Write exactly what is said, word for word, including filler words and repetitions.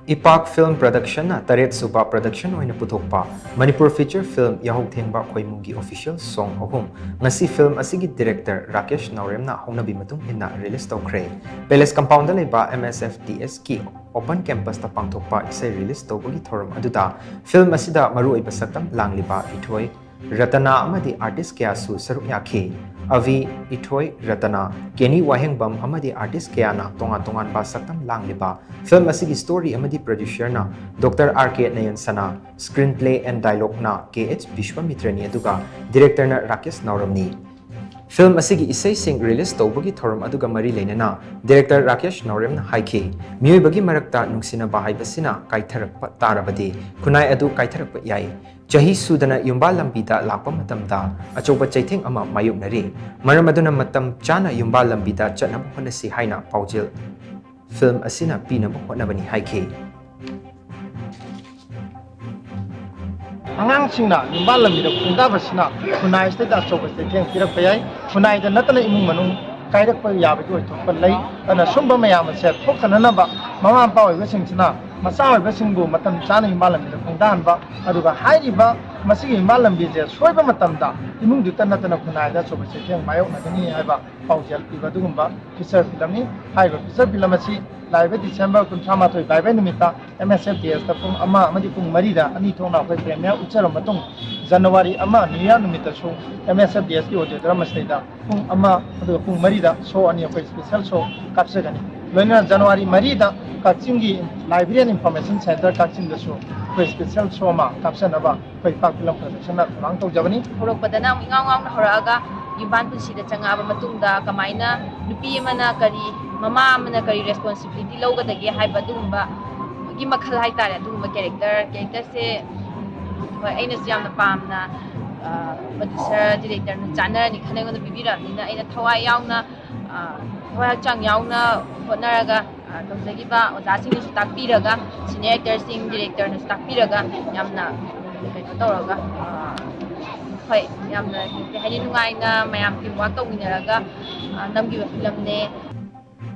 ꯏꯄꯥꯛ Film Productionꯅ ꯇꯔꯦꯠ ꯁꯨꯕ production ꯑꯣꯏꯅ ꯄꯨꯊꯣꯛꯄ ꯃꯅꯤꯄꯨꯔ feature film ꯌꯥꯍꯧ ꯊꯦꯡꯕ ꯈꯣꯏꯃꯨꯒꯤ official song ꯑꯍꯨꯝ꯫ ꯉꯁꯤ film ꯑꯁꯤꯒꯤ director ꯔꯥꯀꯦꯁ ꯅꯥꯎꯔꯦꯝꯅ ꯍꯧꯅꯕꯤ ꯃꯇꯨꯡ ꯏꯟꯅ release ꯇꯧꯈ꯭ꯔꯦ꯫ Palace Compoundꯗ ꯂꯩꯕ M S F D Sꯀꯤ open campusꯇ ꯄꯥꯡꯊꯣꯛꯄ ꯏꯁꯩ release ꯇꯧꯕꯒꯤ ꯊꯧꯔꯝ ꯑꯗꯨꯗ film ꯑꯁꯤꯗ ꯃꯔꯨꯑꯣꯏꯕ ꯁꯛꯇꯝ ꯂꯥꯡꯂꯤꯕ ꯏꯊꯣꯏ ꯔꯇꯅꯥ ꯑꯃꯗꯤ artist ꯀꯌꯥꯁꯨ ꯁꯔꯨꯛ ꯌꯥꯈꯤ꯫ ꯑꯚꯤ, ꯏꯊꯣꯏ ꯔꯇꯅꯥ, ꯀꯦꯅꯤ ꯋꯥꯍꯦꯡꯕꯝ ꯑꯃꯗꯤ artist ꯀꯌꯥꯅ ꯇꯣꯉꯥꯟ ꯇꯣꯉꯥꯟꯕ ꯁꯛꯇꯝ ꯂꯥꯡꯂꯤꯕ film ꯑꯁꯤꯒꯤ story ꯑꯃꯗꯤ producerꯅ Doctor R K ꯅꯌꯟꯁꯅꯥ, screenplay and dialogueꯅ K H ꯕꯤꯁ꯭ꯋꯥꯃꯤꯇ꯭ꯔꯅꯤ, ꯑꯗꯨꯒ directorꯅ ꯔꯥꯀꯦꯁ ꯅꯥꯎꯔꯝꯅꯤ꯫ Film ꯑꯁꯤꯒꯤ ꯏꯁꯩꯁꯤꯡ release ꯇꯧꯕꯒꯤ ꯊꯧꯔꯝ ꯑꯗꯨꯒ ꯃꯔꯤ ꯂꯩꯅꯅ director ꯔꯥꯀꯦꯁ ꯅꯥꯎꯔꯦꯝꯅ ꯍꯥꯏꯈꯤ, ꯃꯤꯑꯣꯏꯕꯒꯤ ꯃꯔꯛꯇ ꯅꯨꯡꯁꯤꯅꯕ ꯍꯥꯏꯕꯁꯤꯅ ꯀꯥꯏꯊꯔꯛꯄ ꯇꯥꯔꯕꯗꯤ ꯈꯨꯟꯅꯥꯏ ꯑꯗꯨ ꯀꯥꯏꯊꯔꯛꯄ ꯌꯥꯏ꯫ ꯆꯍꯤ ꯁꯨꯗꯅ ꯌꯨꯝꯕꯥꯜ ꯂꯝꯕꯤꯗ ꯂꯥꯛꯄ ꯃꯇꯝꯗ ꯑꯆꯧꯕ ꯆꯩꯊꯦꯡ ꯑꯃ ꯃꯥꯌꯣꯛꯅꯔꯤ꯫ ꯃꯔꯝ ꯑꯗꯨꯅ ꯃꯇꯝ ꯆꯥꯅ ꯌꯨꯝꯕꯥꯜ ꯂꯝꯕꯤꯗ ꯆꯠꯅꯕ ꯍꯣꯠꯅꯁꯤ ꯍꯥꯏꯅ ꯄꯥꯎꯖꯦꯜ film ꯑꯁꯤꯅ ꯄꯤꯅꯕ ꯍꯣꯠꯅꯕꯅꯤ ꯍꯥꯏꯈꯤ꯫ ꯑꯉꯥꯡꯁꯤꯡꯅ ꯌꯨꯝꯕꯥꯜ ꯂꯝꯕꯤꯗ ꯈꯣꯡꯗꯥꯕꯁꯤꯅ ꯈꯨꯟꯅꯥꯏꯁꯤꯗ ꯑꯆꯧꯕ ꯆꯩꯊꯦꯡ ꯄꯤꯔꯛꯄ ꯌꯥꯏ꯫ ꯈꯨꯟꯅꯥꯏꯗ ꯅꯠꯇꯅ ꯏꯃꯨꯡ ꯃꯅꯨꯡ ꯀꯥꯏꯔꯛꯄ ꯌꯥꯕꯒꯤ ꯑꯣꯏꯊꯣꯛꯄ ꯂꯩ꯫ ꯑꯗꯨꯅ ꯁꯨꯝꯕ ꯃꯌꯥꯝ ꯑꯁꯦ ꯊꯣꯛꯇꯅꯅꯕ ꯃꯃꯥ ꯃꯄꯥ ꯑꯣꯏꯕꯁꯤꯡꯁꯤꯅ ꯃꯆꯥ ꯑꯣꯏꯕꯁꯤꯡꯕꯨ ꯃꯇꯝ ꯆꯥꯅ ꯌꯨꯝꯕꯥꯜ ꯂꯝꯕꯤꯗ ꯈꯣꯡꯗꯥꯍꯟꯕ, ꯑꯗꯨꯒ ꯍꯥꯏꯔꯤꯕ ꯃꯁꯤꯒꯤ ꯌꯨꯝꯕꯥꯜ ꯂꯝꯕꯤꯁꯦ ꯁꯣꯏꯕ ꯃꯇꯝꯗ ꯏꯃꯨꯡꯗꯨꯇ ꯅꯠꯇꯅ ꯈꯨꯟꯅꯥꯏꯗ ꯑꯆꯧꯕ ꯆꯩꯊꯦꯡ ꯃꯥꯌꯣꯛꯅꯒꯅꯤ ꯍꯥꯏꯕ ꯄꯥꯎꯖꯦꯜ ꯄꯤꯕ ꯑꯗꯨꯒꯨꯝꯕ feature filmꯅꯤ꯫ ꯍꯥꯏꯔꯤꯕ feature film ꯑꯁꯤ ꯂꯥꯛꯂꯤꯕ December ꯀꯨꯟꯊ꯭ꯔꯥ ꯃꯥꯊꯣꯏ ꯕꯥꯏ ꯕꯥꯏ ꯅꯨꯃꯤꯠꯇ M S F D Sꯇ ꯄꯨꯡ ꯑꯃ ꯑꯃꯗꯤ ꯄꯨꯡ ꯃꯔꯤꯗ ꯑꯅꯤ ꯊꯣꯛꯅ ꯑꯩꯈꯣꯏ premiere ꯎꯠꯆꯔꯕ ꯃꯇꯨꯡ, January ꯑꯃ New Year ꯅꯨꯃꯤꯠꯇꯁꯨ M S F D Sꯀꯤ auditorium ꯑꯁꯤꯗ ꯄꯨꯡ ꯑꯃ ꯑꯗꯨꯒ ꯄꯨꯡ ꯃꯔꯤꯗ show ꯑꯅꯤ ꯑꯩꯈꯣꯏ special show ꯀꯥꯞꯆꯒꯅꯤ꯫ ꯂꯣꯏꯅꯅ January ꯃꯔꯤꯗ ꯀꯛꯆꯤꯡꯒꯤ Library and Information Centre ꯀꯛꯆꯤꯡꯗꯁꯨ ꯑꯩꯈꯣꯏ special show ꯑꯃ ꯀꯥꯞꯆꯅꯕ ꯑꯩꯈꯣꯏ ꯏꯄꯥꯛ film productionꯅ ꯊꯧꯔꯥꯡ ꯇꯧꯖꯕꯅꯤ꯫ ꯍꯧꯔꯛꯄꯗꯅ ꯑꯃꯨꯛ ꯏꯉꯥꯎ ꯉꯥꯎꯅ ꯍꯧꯔꯛꯑꯒ ꯌꯨꯝꯕꯥꯟ ꯄꯨꯟꯁꯤꯗ ꯆꯪꯉꯛꯑꯕ ꯃꯇꯨꯡꯗ ꯀꯃꯥꯏꯅ ꯅꯨꯄꯤ ꯑꯃꯅ ꯀꯔꯤ, ꯃꯃꯥ ꯑꯃꯅ ꯀꯔꯤ responsibility ꯂꯧꯒꯗꯒꯦ ꯍꯥꯏꯕ ꯑꯗꯨꯒꯨꯝꯕꯒꯤ ꯃꯈꯜ ꯍꯥꯏꯇꯥꯔꯦ꯫ ꯑꯗꯨꯒꯨꯝꯕ character, characterꯁꯦ, ꯎꯝ, ꯍꯣꯏ, ꯑꯩꯅꯁꯨ ꯌꯥꯝꯅ ꯄꯥꯝꯅ, ꯑ, producer, directorꯅ ꯆꯥꯟꯅꯔꯅꯤ ꯈꯟꯅ ꯑꯩꯉꯣꯟꯗ ꯄꯤꯕꯤꯔꯛꯑꯕꯅꯤꯅ ꯑꯩꯅ ꯊꯋꯥꯏ ꯌꯥꯎꯅ, ꯑ, ꯊꯋꯥꯏ ꯍꯛꯆꯥꯡ ꯌꯥꯎꯅ ꯍꯣꯠꯅꯔꯒ, ꯑ, ꯇꯧꯖꯈꯤꯕ ꯑꯣꯖꯥꯁꯤꯡꯅꯁꯨ ꯇꯥꯛꯄꯤꯔꯒ, senior actorꯁꯤꯡ, directorꯅꯁꯨ ꯇꯥꯛꯄꯤꯔꯒ ꯌꯥꯝꯅ ꯀꯩꯅꯣ ꯇꯧꯔꯒ, ꯑ, ꯍꯣꯏ, ꯌꯥꯝꯅ ꯀꯩ ꯍꯥꯏꯅꯤ, ꯅꯨꯡꯉꯥꯏꯅ ꯃꯌꯥꯝ team work ꯇꯧꯃꯤꯟꯅꯔꯒ, ꯑ, ꯅꯝꯈꯤꯕ filmꯅꯦ꯫